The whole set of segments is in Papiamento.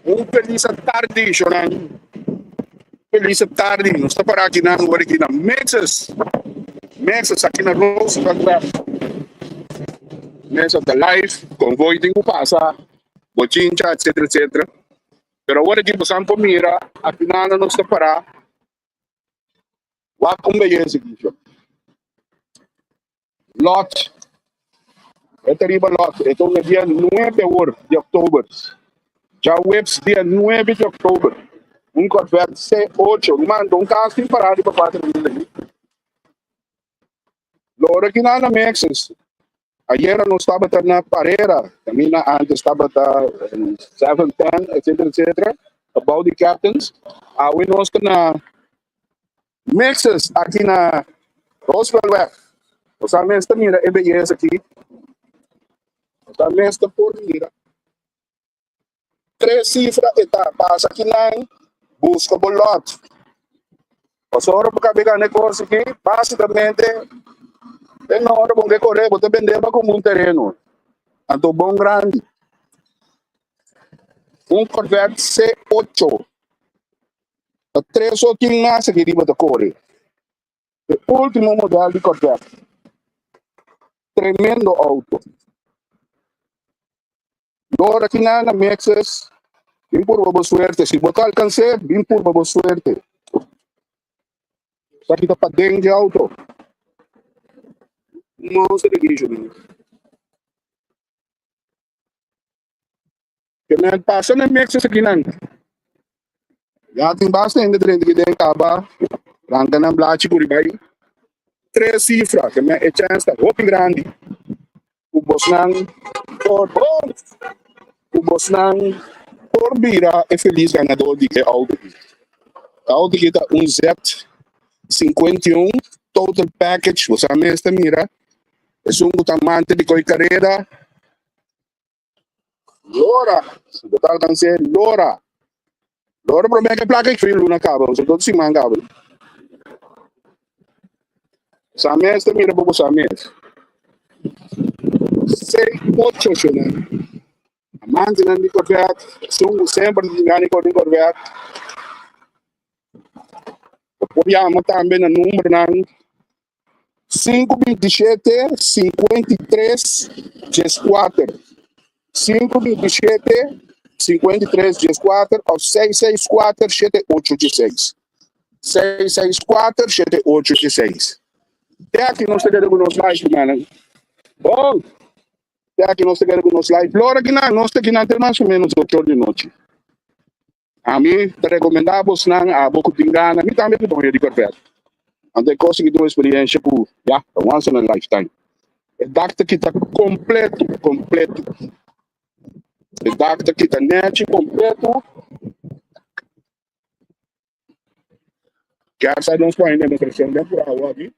Un felis tardi, shonan. Felis tardi. Nos ta para aki nan ora aki na Mexes. Mexes aki na Roosevelt Web. Mesa ta live, konvoi tin ku pasa, bochincha, etcetera, etcetera. Pero awor aki bosan por mira, aki nan nos ta para. Wak un beyesa aki, shon. Lot. E ta riba lot. E ta un dia 9 awor di oktober. Djaweps dia 9 di oktober. Un Corvette C8. Ruman, ta un kas tin pará riba 4 mil aki. Lora ki nan na Mexes. Ayera nos tabata na Parera. Kaminda antes tabata 710, etcetera, etcetera. Abou di Captains. Awe nos ta na Mexes aki na Rooseveltweg. Nos a mes ta mira e beyesa aki. Nos a mes ta por mira. Tres sifra e ta. Pasa aki nan, buska bo lot. Pasobra bo kabe gana e kos aki, basikamente te na ora bo ke kore bo ta bende pa komo un tereno. Anto bon grandi. Un Corvette C8. Ta tres o tin mas aki riba ta kore. E ultimo model di Corvette. Tremendo auto. Lora ki nan na Mexes, bin purba bo suerte. Si bo ta alcans'é, bin purba bo suerte. Esaki ta paden di auto. Un monster di guisho, man. Ke men pasa na mexes akinan. Ya tin basta hende drenta aki den kaba ranka nan blachi ku riba ei. Tres sifra ke men e chèns ta hopi grandi ku bosnan por ku bosnan por bira e felis ganador di e outo aki. E outo aki ta un Z51 total package bo sa mes ta mira esun ku ta amante di koi karera. Lora, si bo ta alcans'é, lora. Lora promé ke plaka i luna kaba, so todo siman kaba. Sa mes ta mira bo sa mes. Sei ocho shonan. Amantenan di Corvette, esun ku semper ta tin gana di kore Corvette. Bo por yama tambe na numbernan Sinku 27 53 14 5 27 53 14 òf 664 78 16 664 78 16 Te aki nos ta keda ku nos live rumannan. Bon, te aki nos ta keda ku nos live. Lora kinan nos ta kinan te mas o menos ocho or di nochi. Ami ta recomenda bosnan abo cu tin gana, mi tambe cu ta hoya di Corvette. Anto e cos aki ta un experiencia cu ya, ta once in a lifetime. E dak ta kita completo, completo. E dak ta kita nechi completo. Kier sa nos pone demostracion den pura awo aki.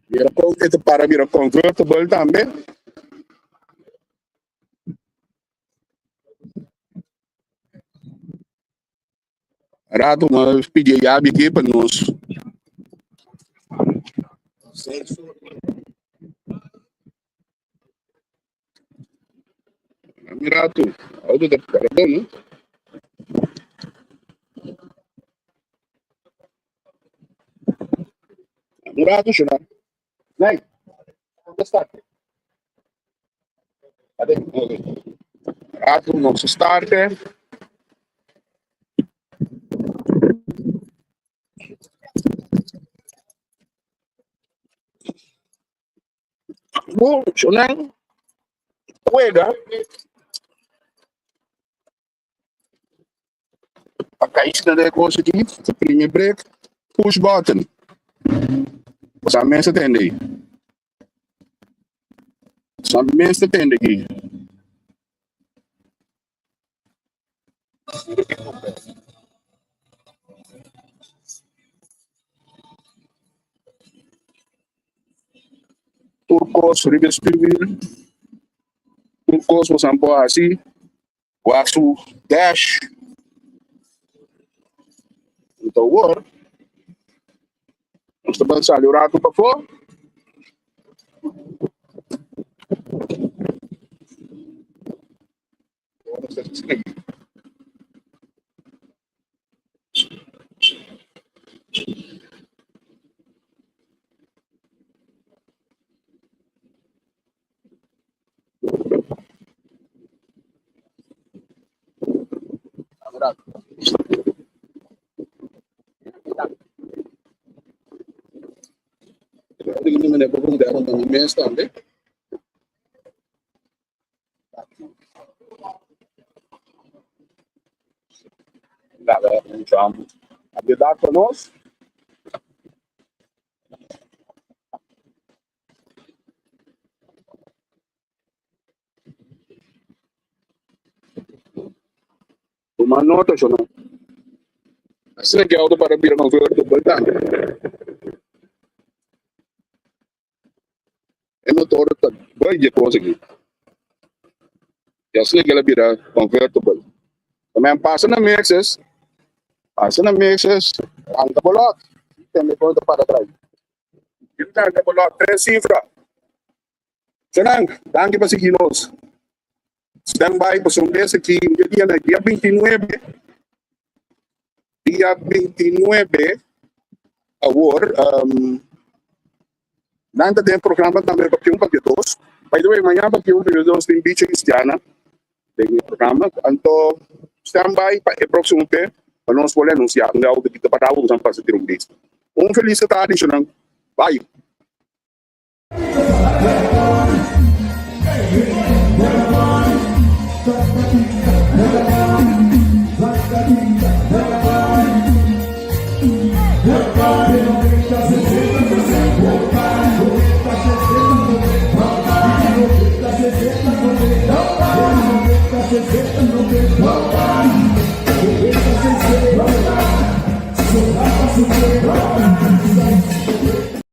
Mira con e ta para bira convertible tambe. Rato nos pidi e yabi aki pa nos. Un rato, auto ta para bon, no? Un rato, shona. Nei, onde sta? Rato nos start. Bon, shona. Juega. Pa caída de cosa aqui, primi break, push button. Sa mes atende aí. Sa mes atende aqui. Tur cos riba stuurwiel. Tur cos bosan por haci. Wak su dash. Anto awor nos ta ban sali un rato pafó. Mes tambe. Laga un jam. Ayuda con nos. Tuma nota, shonnan. Asina ki auto para bira convertible tambe. E motor ta bai dje kos aki. I asina ki el a bira convertible. Tambe pasa na Merces, pasa na Merces, tanka bo lot. Tende kon ta para trai. Tanka bo lot, tres sifra. Senan, danki pa sigui nos. Stand by pasobra un bes aki, un dia na dia 29, dia 29 awor, nan ta den programa tambe papia un papia dos. By the way, mañana papia un papia dos tin Bicho Cristiana den e programa. Anto stand by pa e próximo pe pa nos por anuncia un auto ki ta pará bo ku pasa tira un bista. Un feliz tardi, senan. Bye.